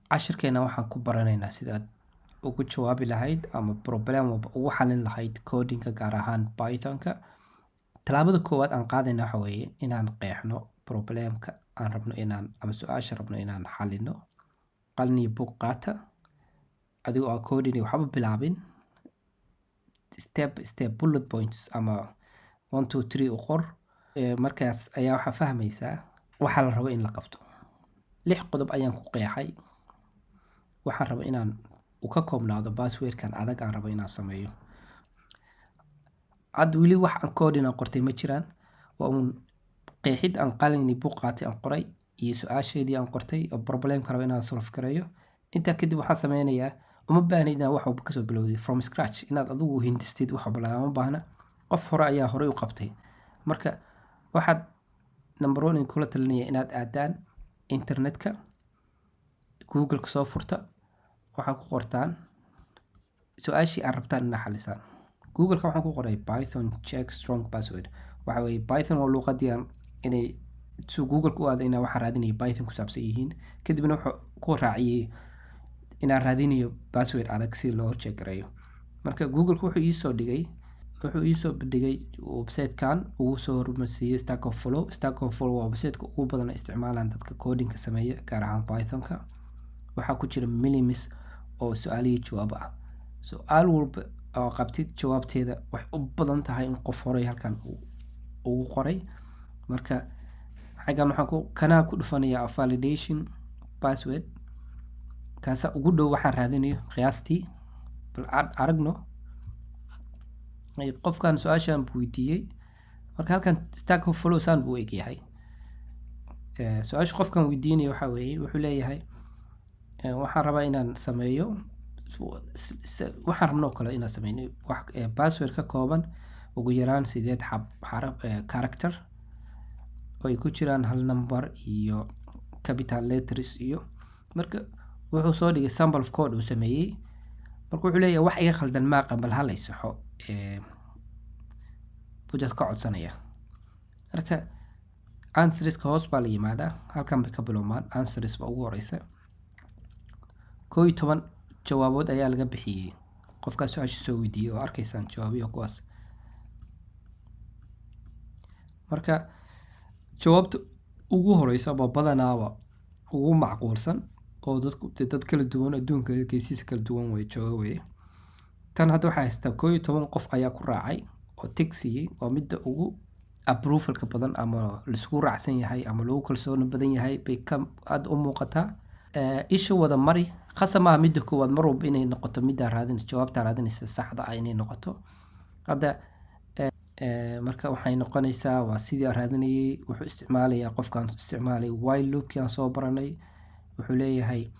Cashirkeena waxaan ku baranaynaa sidaad ugu jawaabi lahayd ama problem walba ugu xalin lahayd codinga, gaar ahaan Pythonka. Tallaabada koowaad aan qaadayna waxa weeye inaan qeexno problemka aan rabno inaan ama su-aasha rabno inaan xalino. Qalin iyo buug qaata adigoo aan coding iyo waxba bilaabin. Step step, bullet points ama one, two, three u qor. Markaas ayaa waxaa fahmaysaa waxaa la rabo in la qabto. Lix qodob ayaan ku qeexay. Waxaan raba inaan uu ka koobnaado passwordkan adag aan rabo inaan sameeyo. Hadda weli wax aan coding aan qortay ma jiraan, waa uun qeexid aan qalin iyo buug qaatay aan qoray iyo su-aasheedii aan qortay oo problemka rabo inaan solve gareeyo. Intaa kadib waxaan sameynayaa, uma baahnid inaad wax walba kasoo bilowdid from scratch, inaad adigu hindistid wax walba lagama baahna. Qof hore ayaa horey u qabtay. Marka waxaad number one in kula talinaya inaad aadaan internetka, Google-ka soo furta, waxaa ku qortaan su-aashii aad rabtaan inaad xalisaan. Google-ka waxaan ku qoray "Python check strong password". Waxa weeye Python waa luuqadii aan inay suu Google-ka u aado inaa waxaan raadinayo Python ku saabsan yihiin. Kadibna wuxuu ku raaciyey inaan raadinayo password adag si loo check gareeyo. Marka Google-ka wuxuu iisoo dhigay website-kan ugu soo hormarsiiyey Stack Overflow. Stack Overflow waa website-ka ugu badan ay isticmaalaan dadka coding-ka sameeya, gaar ahaan Python-ka. Waxaa ku jira millions oo su-aalihii jawaabo ah. Su-aal walba oo qabtid jawaabteeda waxay u badan tahay in qof horey halkan uu ugu qoray. Marka xaggan waxaan ku kanaa ku dhufanayaa validation password, kaasa ugu dhow waxaan raadinayo qiyaastii. Bal aragno. Qofkan su-aashan buu weydiiyey. Marka halkan Stack Overflow saan buu u egyahay. Su-aasha qofkan weydiinaya waxaa weeye, wuxuu leeyahay, waxaan rabaa inaan sameeyo waxaan rabno oo kale inaan sameyno wax password ka kooban ugu yaraan sideed xab xaraf, character, oo ay ku jiraan hal number iyo capital letters iyo. Marka wuxuu soo dhigay sample of code uu sameeyey. Marka wuxuu leeyahay, wax iga khaldan maaqa, bal hala isaxo, buu dad ka codsanaya. Marka answerska hoos baa la yimaadaa, halkan bay ka bilowmaan. Answers baa ugu horeysa. 11 jawaabood ayaa laga bixiyey qofkaas su-aasha soo weydiiyey, oo arkaysaan jawaabihi kuwaas. Marka jawaabta ugu horeysa ba badanaaba ugu macquulsan, oo dadku dee dad kala duwan adduunka geesiisa kala duwan way jooga weye. Tan hadda waxaa haystaa 11 qof ayaa ku raacay oo tick siiyey. Waa midda ugu approvalka badan ama laisku raacsan yahay ama lagu kalsooni badan yahay bay ka aada u muuqataa. Isha wada mari. Khasab maaha midda koowaad mar walba inay noqoto middaa raadinaysa, jawaabtaa raadinaysa saxda ah inay noqoto hadda. Marka waxay noqonaysaa waa sidii aan raadinayay. Wuxuu isticmaalayaa qofkaan isticmaalay while loopkii aan soo baranay. Wuxuu leeyahay,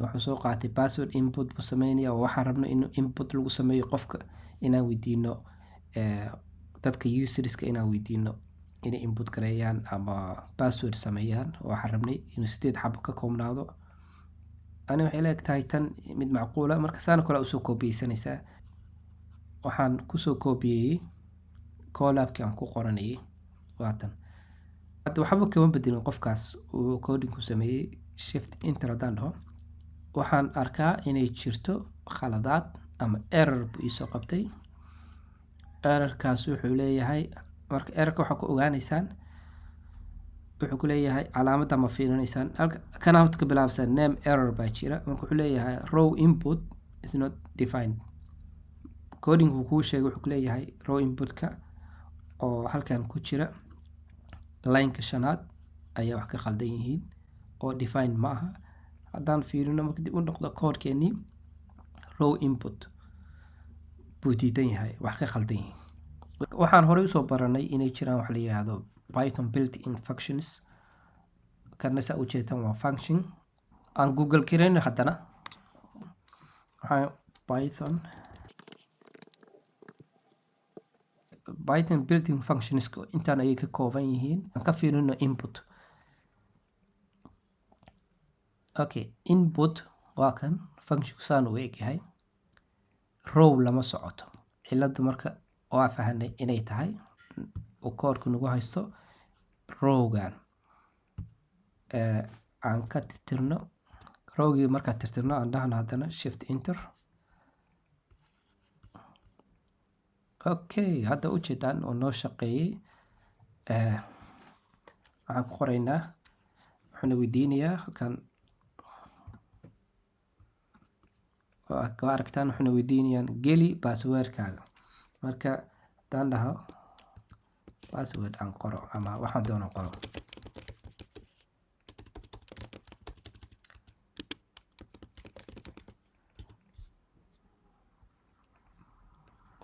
wuxuu soo qaatay password input buu sameynaya, oo waxaan rabno in input lagu sameeyo qofka inaan weydiino, dadka userska inaan weydiino inay input gareeyaan ama password sameeyaan. Waxaan rabnay inuu sideed xabo ka koobnaado. Ani waxay la eg tahay tan mid macquula. Marka saana kale usoo koobiyeysanaysaa. Waxaan kusoo koobiyeeyey Colabkii aan ku qoranayay, waatan. Hadda waxba kama bedelin qofkaas uu coding ku sameeyey. Shift Enter haddaan dhaho, waxaan arkaa inay jirto khaladaad ama error buu iisoo qabtay. Errorkaas wuxuu leeyahay, marka errorka waxaa ku ogaanaysaan, wuxuu ku leeyahay calaamadda ma fiirinaysaan halka kana horta ka bilaabsan. Name error baa jira. Marka wuxuu leeyahay "raw input is not defined". Coding uu kuu sheegay, wuxuu ku leeyahay raw inputka oo halkan ku jira lineka shanaad ayaa wax ka khaldan yihiin oo define ma aha. Haddaan fiirino marka dib u noqdo codekeenii, raw input buu diidan yahay, wax ka khaldan yihiin. Waxaan horey usoo baranay inay jiraan wax la yiraahdo Python built in functions. Kana saa ujeedtaan waa function aan Google gareyno. Haddana waxaan Python built-in functions intaan ayay ka kooban yihiin. Aan ka fiirino input. Okay, input waa kan functionku saan u eg yahay. Raw lama socoto cilada. Marka waa fahanay inay tahay uu koodhku nagu haysto rawgan. Aan ka tirtirno. Rowgii markaa tirtirno, aan dhahno haddana Shift Enter. Okay, hadda ujeedaan oo noo shaqeeyey. Waxaan ku qoraynaa, wuxuuna weydiinayaa halkan, waa aragtaan, wuxuuna weydiinayaan geli passwordkaaga. Marka haddaan dhaho password aan qoro ama waxaan doono qoro,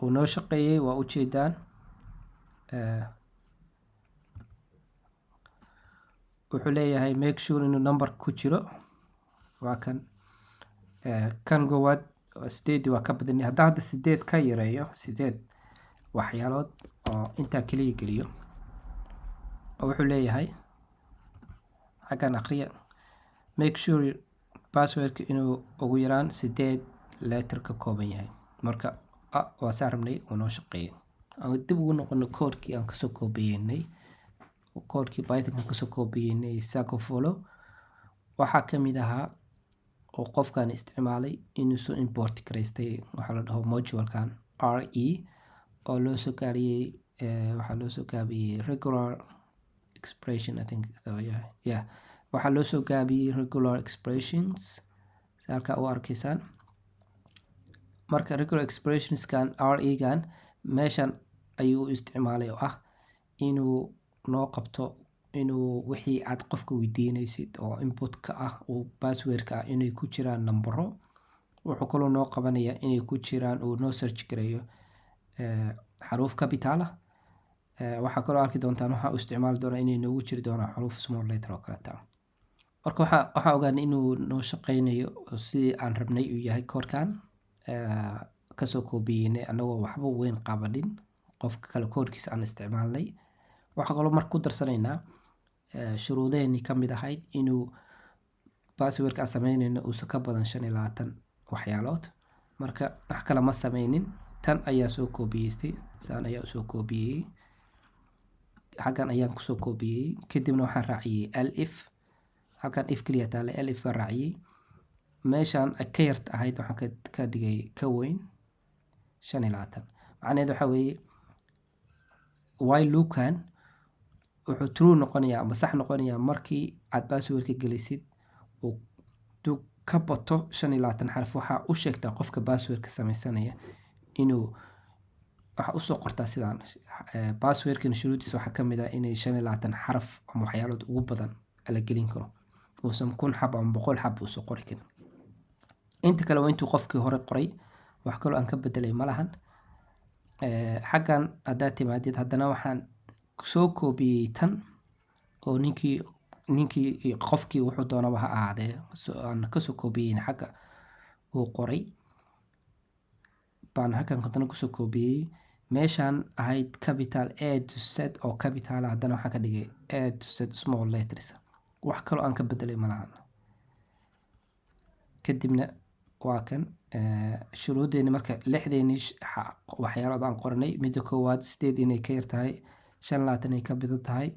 uu noo shaqeeyey, waa ujeedaan. Wuxuu leeyahay make sure inuu number ku jiro. Waa kan. Kan koowaad 8 waa ka badan. Haddaan hadda 8 ka yareeyo, 8 waxyaalood oo intaa keliya geliyo, oo wuxuu leeyahay xaggan akhriya, make sure passwordka inuu ugu yaraan 8 letter ka kooban yahay. Marka waa saan rabnay, uu noo shaqeeyay. Aan dib ugu noqono koodhkii aan kasoo koobiyeynay, koodhkii Python aan kasoo koobiyeynay Stack Overflow. Waxaa ka mid ahaa oo qofkan isticmaalay inuu soo import garaystay waxaa la dhaho modulekan RE, oo loo soo gaariyey, waxaa loo soo gaabiyey regular expression, I think so, yeah, waxaa loo soo gaabiyey regular expressions, si halkaa u arkaysaan. Marka regular expressionskan RE gan meeshan ayuu u isticmaalay, oo ah inuu noo qabto inuu wixii aad qofka weydiinaysid oo inputka ah uu passwordka ah inay ku jiraan nambaro. Wuxuu kaloo noo qabanayaa inay ku jiraan, uu noo search gareeyo xaruuf capital ah. Waxaa kaloo arki doontaan waxaa u isticmaali doonaa inay noogu jiri doonaan xaruuf small letter oo kaleta. Marka waxaa ogaanay inuu noo shaqeynayo oo sidii aan rabnay uu yahay koodhkan kasoo koobiyeynay, anagoo waxba weyn qabanin, qofka kale koodhkiisa aan isticmaalnay. Waxaa kaloo marka ku darsanaynaa shuruudaheenii ka mid ahayd inuu passwordka aan sameynayno uusan ka badan 25 waxyaalood. Marka wax kale ma sameynin, tan ayaa soo koobiyeystay, saan ayaa usoo koobiyey, xaggan ayaan kusoo koobiyey. Kadibna waxaan raaciyey elif. Halkan if keliya taale, elif baan raaciyey. Meeshaan ay ka yarta ahayd waxaan ka dhigay ka weyn 25. Macnaheedu waxaa weeye while loopkan wuxuu true noqonayaa ama sax noqonayaa markii aad passwordka gelisid uu duu ka bato 25 xaraf. Waxaa u sheegtaa qofka passwordka sameysanaya inuu waxa usoo qortaa sidaan: passwordkan shuruudiisa waxaa kamid ah inay 25 xaraf ama waxyaalood ugu badan la gelin karo, uusan 1000 xab ama 100 xab uusan qori karin. Inta kale waa intuu qofkii hore qoray, wax kaloo aan ka bedelay ma lahan. Xaggan haddaad timaadid, haddana waxaan soo koobiyey tan oo ninkii qofkii wuxuu doonaba ha ahaadee aan kasoo koobiyeyn xagga uu qoray baan halkan haddana kusoo koobiyey. Meeshaan ahayd capital A to Z oo capital ah, haddana waxaan ka dhigay A to Z small letters. Wax kaloo aan ka bedelay ma lahan. Kadibna waa kan shuruuddeeni. Marka lixdeeni waxyaalood aan qoranay: midda koowaad 8 inay ka yar tahay 25, ay ka badan tahay,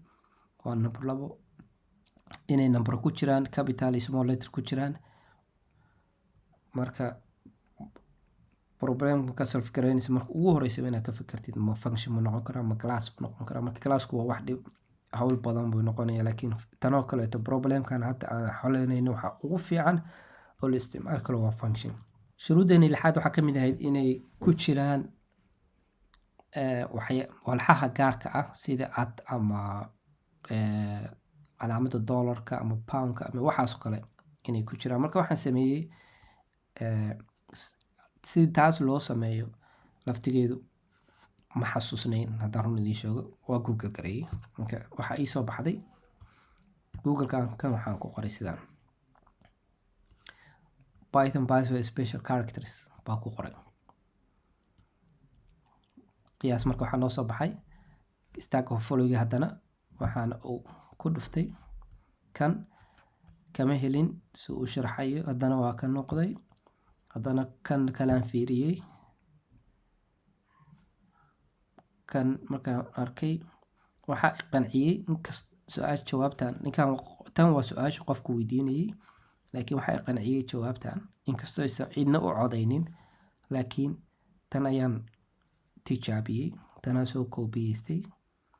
waa number 2; inay number ku jiraan, capital iyo small letter ku jiraan. Marka problem ka solve garaynaysa, marka ugu horeysa inaad ka fikirtid ma function ma noqon karaa, ma class ma noqon karaa. Marka classku waa wax dhib hawl badan buu noqonaya, laakiin tanoo kaleeto problemkan hadda aan xaleynayno waxaa ugu fiican oo la isticmaali karo waa function. Shuruuddeeni lixaad waxaa ka mid ahayd inay ku jiraan walxaha gaarka ah, sida at ama calaamadda dollarka ama poundka ama waxaas oo kale inay ku jiraan. Marka waxaan sameeyey, si taas loo sameeyo laftigeedu ma xasuusnayn, haddaan run idiin sheego, waa Google gareeyey. Marka waxaa ii soo baxday Google-kan kan, waxaan ku qoray sidaan: Python password special characters baa ku qoray qiyaas. Marka waxaa noo soo baxay Stack Overflow-ga. Haddana waxaan uu ku dhuftay kan, kama helin si uu sharxayo. Haddana waa ka noqday, haddana kan kalaan fiiriyey. Kan markaan arkay waxaa i qanciyey, inkast su-aasha jawaabtan ninkan, tan waa su-aasha qofku weydiinayey. Laakiin waxaa qanciyey jawaabtan, inkastoo aysan cidna u codaynin, laakiin tan ayaan tijaabiyey, tanaa soo koobiyeystay.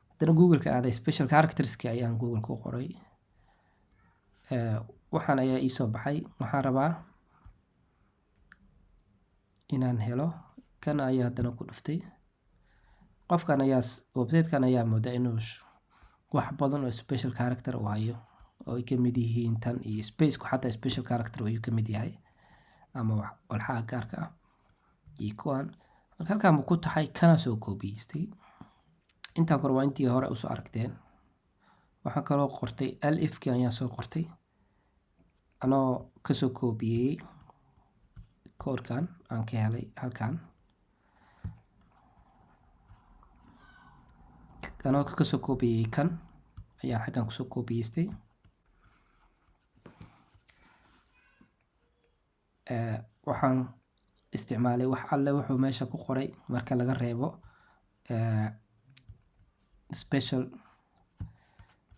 Haddana Google-ka aaday, special characterski ayaan Google ku qoray. Waxaan ayaa iisoo baxay. Waxaan rabaa inaan helo kan ayaa haddana ku dhuftay. Qofkan ayaa website-kan ayaa moodaa inuu wax badan oo special character uu hayo, oo ay kamid yihiin tan iyo spaceku, xataa special character ayuu kamid yahay ama walxaha gaarka ah iyo kuwan. Marka halkan buu ku taxay, kana soo koobiyeystay. Intaan kore waa intii hore usoo aragteen. Waxaan kaloo qortay elifki ayaan soo qortay, anoo kasoo koobiyey koodhkan aan ka helay halkan, anoo kasoo koobiyey kan ayaan xaggan kusoo koobiyeystay. Waxaan isticmaalay wax alle wuxuu meesha ku qoray marka laga reebo special.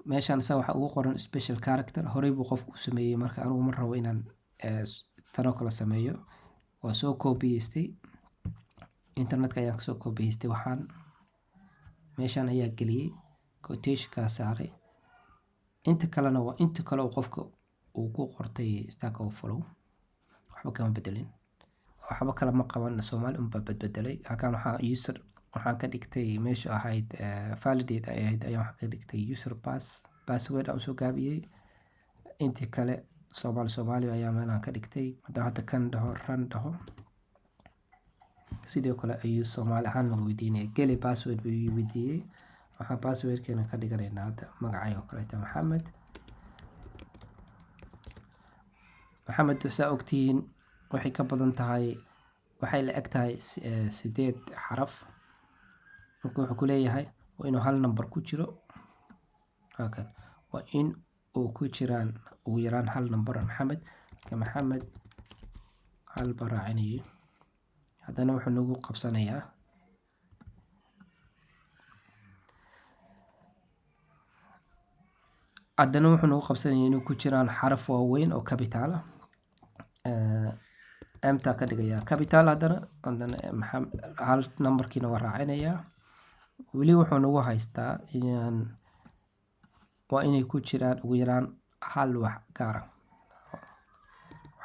Meeshan sa waxa ugu qoran special character horey buu qofku u sameeyey. Marka anigu ma rabo inaan tanoo kale sameeyo. Waa soo koobiyeystay, internetka ayaan kasoo koobiyeystay. Waxaan meeshan ayaa geliyey, quotationkaa saaray. Inta kalena waa inta kale oo qofka uu ku qortay Stack Overflow. Waxba kama bedelin, waxba kale ma qaban, Soomaali unbaa badbedelay. Halkan waxaa user waxaan ka dhigtay meesha ahayd validate ay ahayd ayaan waxaan ka dhigtay user password aan usoo gaabiyey. Intii kale Soomaali Soomaali ayaa meelahan ka dhigtay. Haddaan hadda kan dhaho, run dhaho, sidoo kale ayuu Soomaali ahaan nagu weydiinaya. Geli password buu ii weydiiyey. Waxaan passwordkeena ka dhiganaynaa hadda magacay oo kaleeto, Maxamed. Maxamed, saa ogtihiin, waxay ka badan tahay, waxay la eg tahay 8 xaraf. Marka wuxuu ku leeyahay waa inuu hal number ku jiro. Waa kan, waa in uu ku jiraan ugu yaraan hal number Maxamed. Marka Maxamed hal baa raacinayay. Haddana wuxuu nagu qabsanayaa inuu ku jiraan xaraf waaweyn oo capital ah. Mta ka dhigayaa capital. Haddana hal numberkiina waa raacinayaa. Weli wuxuu nagu haystaa inaan waa inay ku jiraan ugu yaraan hal wax gaar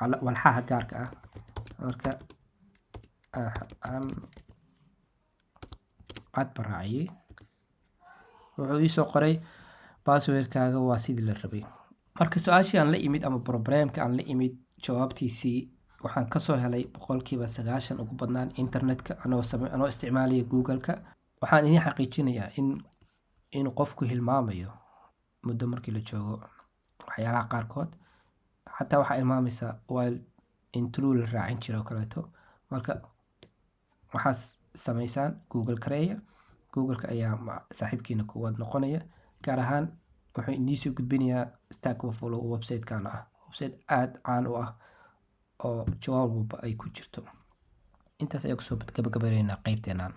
ah, walxaha gaarka ah. Marka aan cad baa raaciyey, wuxuu iisoo qoray passwordkaaga waa sidii la rabay. Marka su-aashii aan la imid ama problemka aan la imid jawaabtiisii waxaan kasoo helay 90% ugu badnaan internetka, anoo isticmaalaya Google-ka. Waxaan idin xaqiijinayaa in qofku hilmaamayo muddo markii la joogo waxyaalaha qaarkood, xataa waxaa hilmaamaysaa while in true la raacin jiro oo kaleeto. Marka waxaad samaysaan Google kareeya. Google-ka ayaa saaxiibkiina koowaad noqonaya. Gaar ahaan wuxuu idiin soo gudbinayaa Stack Overflow website-kan ah, website aad caan u ah oo jawaab walba ay ku jirto. Intaas ayaa kusoo gabagabaynaynaa qeybteenan.